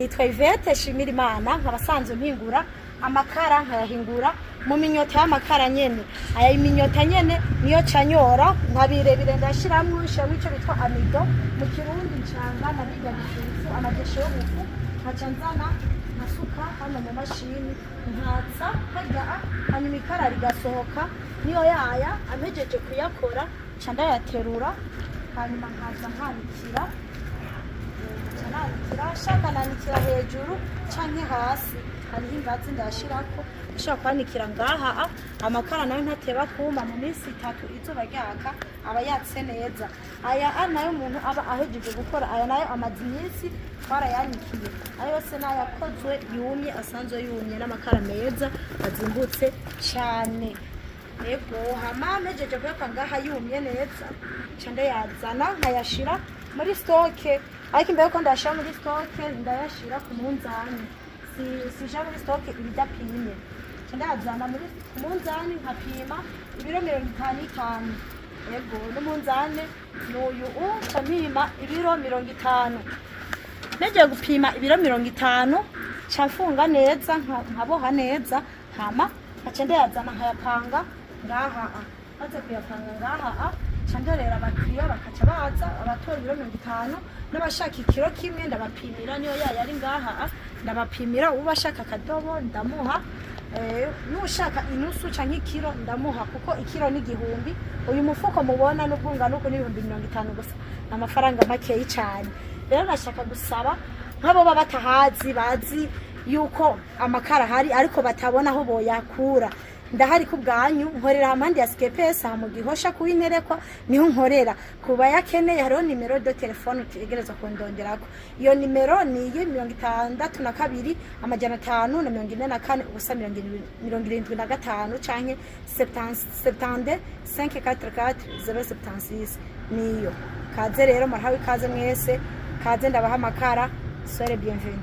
Nitwa Yvette Shimirimana, nkaba asanzwe mpingura amakara, nkayahingura mu minyota y'amakara nyene. Aya iminyota nyene niyo canyora nka birebire, ndashiramwo, nshiramwo ico bitwa amidon mu Kirundi, ncanga na birya bifufu, amadéchets y'ubufu, nkaca nzana nkasuka hano mu mashini, nkatsa harya, hanyuma ikara rigasohoka. Niyo yaya ampejeje kuyakora, nca ndayaterura, hanyuma nkaza nkanikira. Nca nanikira, shaka nanikira hejuru canke hasi, hariho ingazi ndayashirako. Ushobora kwanikira ngaha. Amakara nayo ntateba kuma, mu minsi 3 izuba ryaka aba yatse neza. Aya nayo umuntu aba ahejeje gukora, aya nayo amaze iminsi twarayanikiye. Ayo yose nayakozwe yumye, asanzwe yumye, n'amakara meza azimbutse cane. Ego, hama mpejeje kuyaka ngaha yumye neza, nca ndayazana nkayashira muri stock. Ariko imbere yuko ndayashira muri stock, ndayashira ku munzani. Sija muri stock ibidapimye. Nca ndayazana muri ku munzani, nkapima ibiro 55. Ego, n'umunzani n'uyu, nca mpima ibiro 50. Negiye gupima ibiro 50, nca mfunga neza, nkaboha neza, hama nkaca ndayazana nkayapanga ngaha. Maze kuyapanga ngaha, nca ndorera abakiriya, bakaca baza abatora ibiro 50 n'abashaka ikiro kimwe, ndabapimira. Niyo yayo ari ngaha, ndabapimira. Uba ashaka akadobo ndamuha, n'ushaka inusu canke ikiro ndamuha, kuko ikiro ni 1000. Uyu mufuko mubona n'ubwungano uku ni 50,000 gusa, ni amafaranga makeyi cane. Rero nashaka gusaba nk'abo baba batahazi, bazi yuko amakara ahari ariko batabona aho boyakura, ndahari ku bwanyu. Nkorera hampande ya SKPS, aha mu Gihosha ku Interekwa niho nkorera. Ku bayakeneye, hariho numéro de téléphone utegerezwa kundonderako. Iyo nimero ni iyi: 62 544 0 75, canke 72 544 076 niyo. Kaze rero, murahawe ikaze mwese, kaze ndabaha amakara. Soyez bienvenue.